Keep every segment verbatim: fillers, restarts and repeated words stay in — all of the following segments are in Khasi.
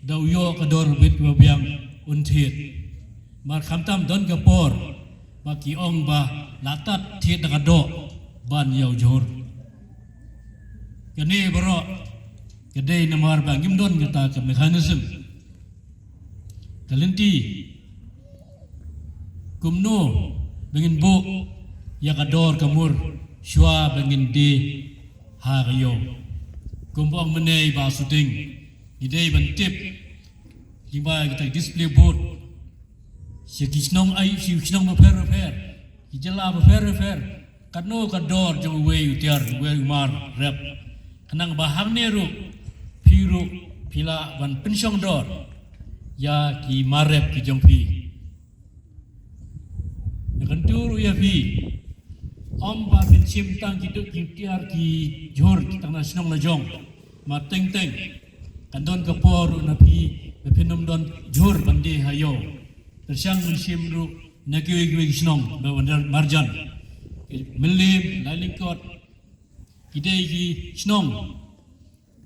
da u ïoh ka dor bit ba biang un thied. Mar khamtam don ka por ba ki ong ba la tad thied da ka doh ban ïa u jhur. Kane baroh ka dei namar ba ngim don kata ka mechanism, ka lynti kumno ba ngin buh ïa ka dor ka mur shuwa ba ngin die ha ka ïew. Kumba ong mynne i Bah Suting, ngi dei ban tip lyngba kita ki display board sha ki shnong, ai, sha ki shnong bapher bapher, ki jylla bapher bapher, katno ka dor jong uwei u tiar, uwei u mar rep. Khnang ba hangne ruh phi ruh phi lah ban pynshong dor ïa ki mar rep ki jong phi. Nga kyntu ruh ïa phi, ym ba phin shim tang ki duk ki tiar ki jhur tang na shnong la jong. Mar teng teng kan don ka por ruh na phi ba phin ym don jhur ban die ha ïew. Pyrshang ban shim ruh na kiwei kiwei ki shnong ba wan marjan, Mylliem, Lailyngkot, ki dei ki shnong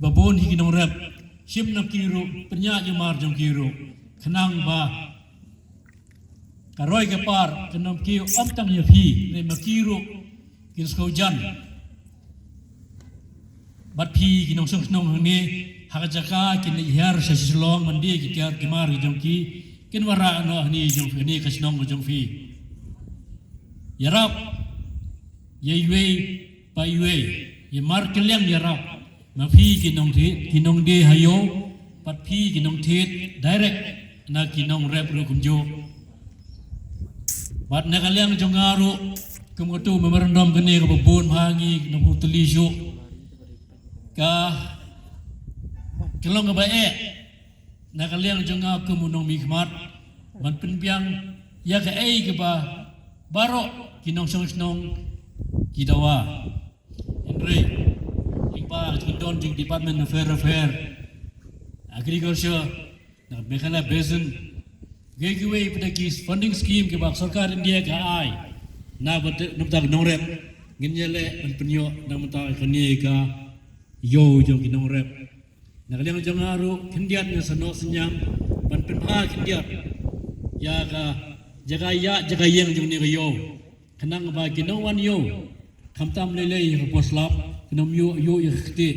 ba bun hi ki nongrep. Shim na ki ruh, pynïaid ïa mar jong ki ruh, khnang ba ka roi ka par kan ym kiew ym tang ïa phi, ne ma ki ruh kin sngewjan. Bad phi ki nongshong shnong hangne ha ka jaka kin leit hiar sha Shillong ban die ki tiar ki mar ki jong ki, kin wanrah noh hangne jong phi, hangne ka shnong ka jong phi. Ïarap ïa iwei pa iwei, ïa mar kylliang ïarap. Ma phi ki nongthied, ki nongdie ha ïew, bad phi ki nongthied direct na ki nongrep ruh kumjuh. Bad na ka liang jong nga ruh, kum katu memorandum kane kaba bun bha ngi nongpyntylli shuh, ka ka long kaba eh na ka liang jong nga kum u nongmihkhmat ban pynbiang ïa kaei kaba baroh ki nongshong shnong ki dawa. Hynrei lyngba ki don jong department bapher bapher, agriculture, na Meghalaya Basin, kiwei kiwei pat ki funding scheme kiba sorkar India ka ai na bynta, na bynta ki nongrep, ngin ïaleh ban pynïoh na bynta kane ka ïew jong ki nongrep. Na ka liang jong nga ruh khyndiat nga sa noh synñiang ban pynbha khyndiat ïa ka jaka ïaid jaka ïeng jong kane ka ïew, khnang ba ki nongwan ïew khamtam lei lei ha ka por slap kin ym ïoh ïoh ïa ka ktieh.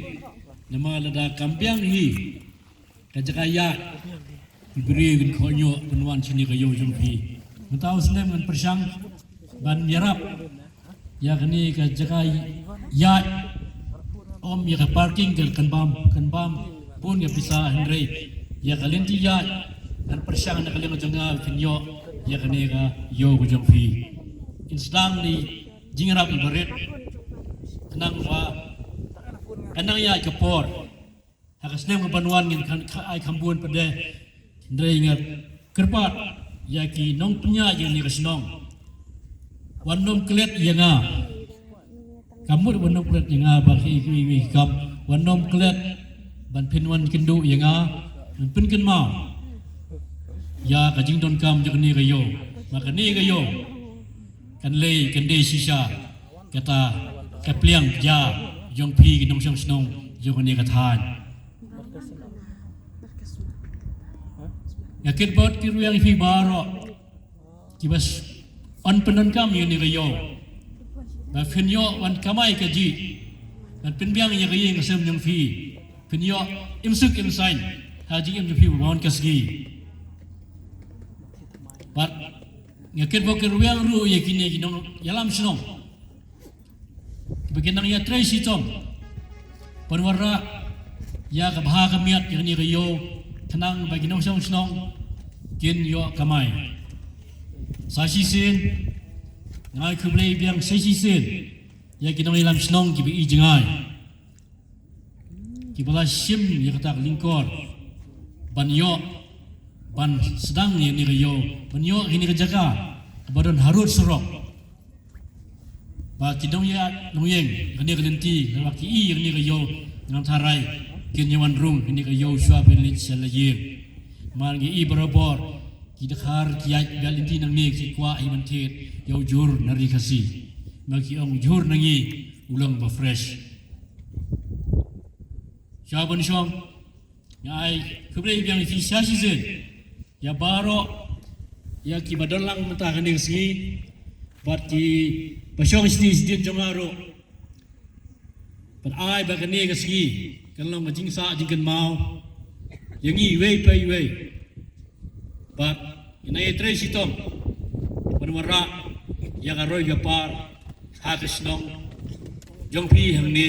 Namar lada kam biang hi ka jaka ïaid, ki briew kin kohnguh ban wan shane ka ïew jong phi. Mynta u snem ngan pyrshang ban ïarap ïa kane ka jaka ïaid, ym ïa ka parking ka kan bam, kan bam bun ïa pisa, hynrei ïa ka lynti ïaid ngan pyrshang na ka liang jong nga phin ïoh ïa kane ka ïew ka jong phi. Ngin sdang da i jingïarap iba rit, khnang ba kan nang ïaid ka por ha ka snem ka ban wan ngin kan ai kham bun pat de. Hynrei nga kyrpad ïa ki nongpynïaid ïa kane ka shnong, wat nym klet ïa nga. Kam mut wat nym klet ïa nga ba ki, ki, ki kam, wat nym klet ban pynwan kynduh ïa nga, ban pynkynmaw ïa ka jingdonkam jong kane ka ïew. Ba kane ka ïew kan lei, kan dei shisha kata ka pliang ja jong phi ki nongshong shnong jong kane ka thaiñ. Nga kyrpad kyrwiang ïa phi baroh kiba yn pyndonkam ïa kane ka ïew, ba phin ïoh wan kamai kajih, ban pynbiang ïa ka ïing ka sem jong phi, phin ïoh im suk im saiñ ha ka jingim jong phi ba wan ka sngi. Bad nga kyrpad kyrwiang ruh ïa kine ki nongïalam shnong ba kin nang ïatrei shitom ban wanrah ïa ka bha ka miat ïa kane ka ïew, khnang ba ki nongshong shnong kin ïoh kamai. Sa shisien nga ai khublei biang sa shisien ïa ki nongïalam shnong kiba i jngai, kiba la shim ïa kata ka lyngkor ban ïoh, ban sdang ïa kane ka ïew, ban ïoh ïa kane ka jaka kaba don harud surok. Ba ki nongïaid nongïeng kane ka lynti, ba ki i ïa kane ka ïew, ngan tharai kin ïa wan rung kane ka ïew shuwa ban leit sha la ïing. Namar ngi i barabor ki dkhar ki ïaid ba lynti nangne ki kwah hi ban thied ïa u jhur na Ri Khasi. Namar ki ong u jhur na ngi u long ba fresh. Shuwa ban shong Nga ai khublei biang ïa phi sa shisien ïa baroh, ïa kiba don lang mynta kane ka sngi bad kiba shong shisien shisien jong nga ruh. Bad ai ba kane ka sngi kan long ka jingsah jingkynmaw ïa ngi iwei pa iwei. Bad ngin ïa trei shitom ban wanrah ïa ka roi ka par ha ka shnong jong phi hangne.